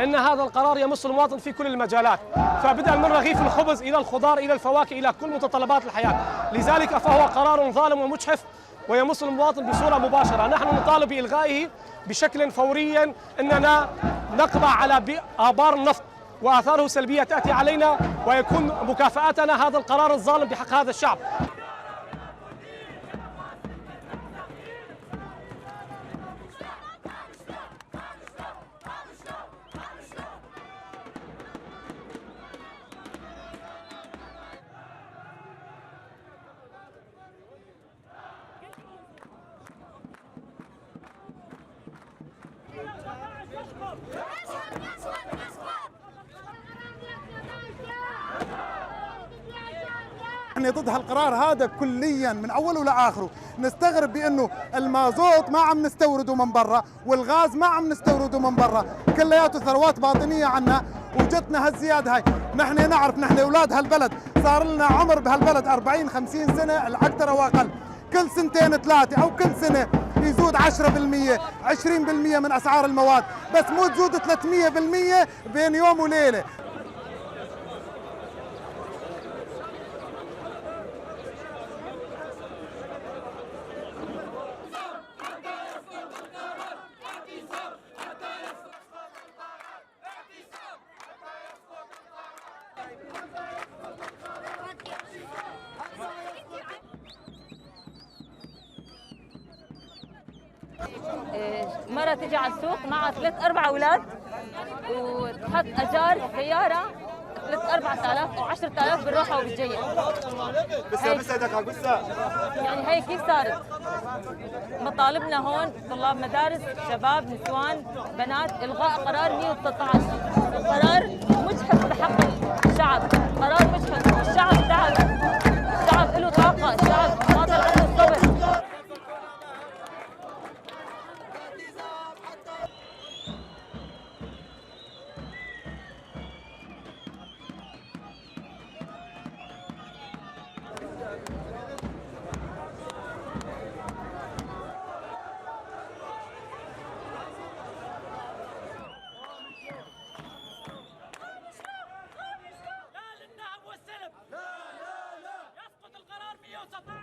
إن هذا القرار يمس المواطن في كل المجالات، فبدءا من رغيف الخبز إلى الخضار إلى الفواكه إلى كل متطلبات الحياة. لذلك فهو قرار ظالم ومجحف ويمس المواطن بصورة مباشرة. نحن نطالب بإلغائه بشكل فوري. إننا نقبع على آبار النفط وآثاره السلبية تأتي علينا، ويكون مكافأتنا هذا القرار الظالم بحق هذا الشعب. نحن ضد هالقرار هذا كليا من اوله لاخره. نستغرب بانه المازوت ما عم نستورده من برا، والغاز ما عم نستورده من برا، كلياته ثروات باطنية عنا، وجتنا هالزياده هاي. نحن نعرف، نحن اولاد هالبلد، صار لنا عمر بهالبلد 40 50 سنة الاكثر او اقل. كل سنتين ثلاثة او كل سنة يزود 10% 20% من اسعار المواد، بس مو تزود 300% بين يوم وليلة. مرة تجي على السوق مع 3 4 أولاد وتحط أجار سيارة 3 4000 أو 10000 بالروحة وبالجاية. بس يعني هي كيف صارت؟ مطالبنا هون طلاب مدارس، شباب، نسوان، بنات، إلغاء قرار 119. قرار مجحف بحق الشعب، قرار مجحف، الشعب تعب، الشعب له طاقة، الشعب ما ضل عنده الصبر. لا للنهب والسلب، لا لا لا، يسقط القرار 119.